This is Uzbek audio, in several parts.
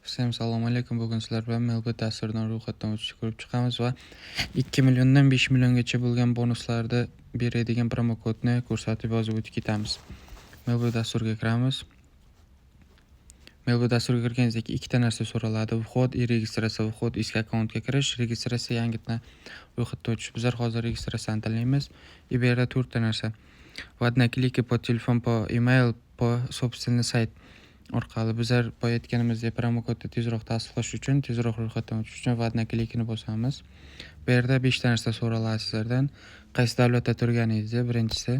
Всем salom alaykum. Bugun sizlar bilan MLB dasturidan ro'yxatdan o'tishni ko'rib chiqamiz va 2 milliondan 5 milliongacha bo'lgan bonuslarni beradigan promokodni ko'rsatib yozib o'tib ketamiz. MLB dasturiga kiramiz. MLB dasturiga kirganingizda ikkita narsa so'raladi. Вход и регистрация. Вход eski akkauntga kirish, registratsiya yangidan ro'yxatdan o'tish. Bizlar hozir registratsiyani tanlaymiz. И bu yerda to'rtta narsa. В одноклики, по телефон, по email, по собственный сайт orqali. Bizlar boya aytganimizdek promokodni tezroq tasdiqlash uchun, tezroq ro'yxatdan o'tish uchun в одноклики ni bosamiz. Bu yerda beshta narsa so'raladi sizlardan. Qaysi davlatda turganingizni birinchisi,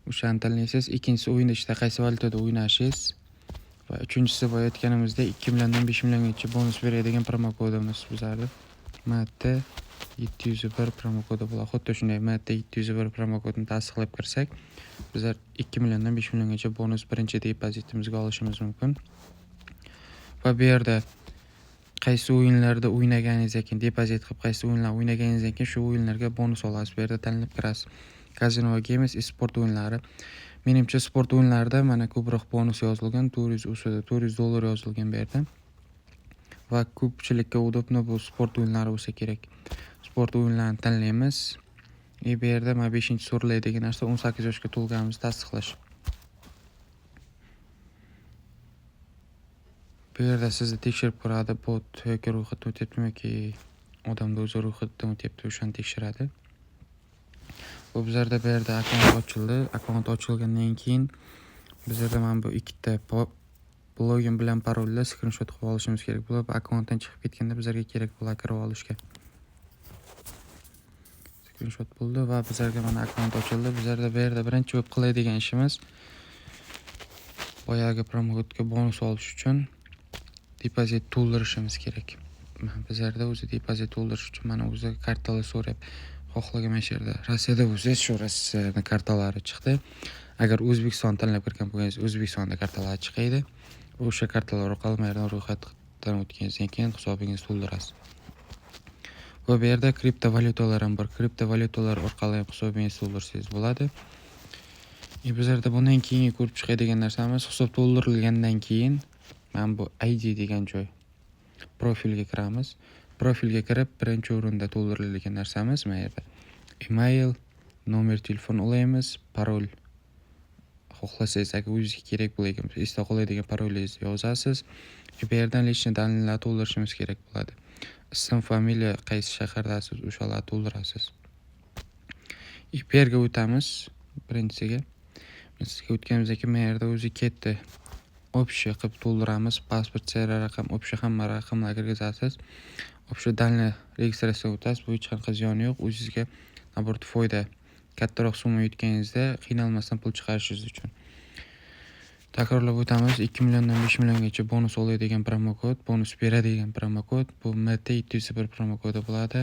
o'shani tanlaysiz. Ikkinchisi, o'yin ichida qaysi valyutada o'ynashingiz va uchinchisi, boya aytganimizdek 2 milliondan 5 milliongacha bonus beradigan promokodimiz bizlarni MT 701 promokodi bo'ladi. Xuddi shunday MT 701 promokodini tasdiqlab kirsak, bizlar 2 milliondan 5 milliongacha bonus birinchi depozitimizga olishimiz mumkin. Va bu yerda qaysi o'yinlarda o'ynaganingizdan keyin, depozit qilib qaysi o'yinlar o'ynaganingizdan keyin shu o'yinlarga bonus olasiz. Bu yerda tanlab kirasiz. Kazino va games, sport o'yinlari. Menimcha, sport o'yinlarida mana ko'proq bonus yozilgan, 400 ustida 400 dollar yozilgan bu yerda. Va ko'pchilikka удобно bu sport o'yinlari bo'lsa kerak. Sport o'yinlarini tanlaymiz. И bu yerda mana beshinchi so'ralaydigan narsa 18 yoshga to'lganimizni tasdiqlash. Bu yerda sizni tekshirib ko'radi, bot yoki ro'yxatdan o'tyaptimi yoki odamni o'zi ro'yxatdan o'tyapti, o'shani tekshiradi. Bu bizlarda bu yerda akkaunt ochildi. Akkaunt ochilgandan keyin bizlarda mana bu ikkita login bilan parolni skrinshot qilib olishimiz kerak bo'ladi. Bu akkauntdan chiqib ketganda bizlarga kerak bo'ladi kirib olishga. Skrinshot bo'ldi va bizlarga mana akkaunt ochildi. Bizlarda bu yerda birinchi bo'lib qiladigan ishimiz boyagi promokodga bonus olish uchun depozit to'ldirishimiz kerak. Bizlarda o'zi depozit to'ldirish uchun mana o'zi kartalar so'rayapti. Xohlagan mana shu yerda Rossiyada bo'lsangiz, shu Rossiyani kartalari chiqdi. Agar O'zbekiston tanlab kirgan bo'lsangiz, O'zbekistonda kartalari chiqadi. O'sha kartalar orqali mana yerdan ro'yxatdan o'tganingizdan keyin hisobingizni to'ldirasiz. Va bu yerda kriptovalyutalar ham bor. Kriptovalyutalar orqali ham hisobingizni to'ldirsangiz bo'ladi. Bizlarda bundan keyingi ko'rib chiqadigan narsamiz, hisob to'ldirilgandan keyin mana bu ID degan joy, profilga kiramiz. Profilga kirib, birinchi o'rinda to'ldiriladigan narsamiz mana yerda email, nomer telefon ulaymiz, parol xohlasangiz, agar o'zingizga kerak bo'ladigan bo'lsa, esda qoladigan parolingizni yozasiz. Bu yerdan личный данные lar to'ldirishimiz kerak bo'ladi. Ism, familiya, qaysi shahardasiz, o'shalarni to'ldirasiz. И bu yerga o'tamiz birinchisiga. Birinchisiga o'tganimizdan keyin mana yerda o'zi ketdi. Общий qilib to'ldiramiz. Pasport, серия raqam, общий hamma raqamlar kirgizasiz. Общий данные registratsiya o'tasiz. Bu hech qanaqa ziyoni yo'q. O'zingizga наоборот foyda. Kattaroq summa yutganingizda qiynalmasdan pul chiqarishingiz uchun. Takrorlab o'tamiz, 2 milliondan 5 milliongacha bonus oladigan promokod, bonus beradigan promokod bu MT 701 promokodi bo'ladi.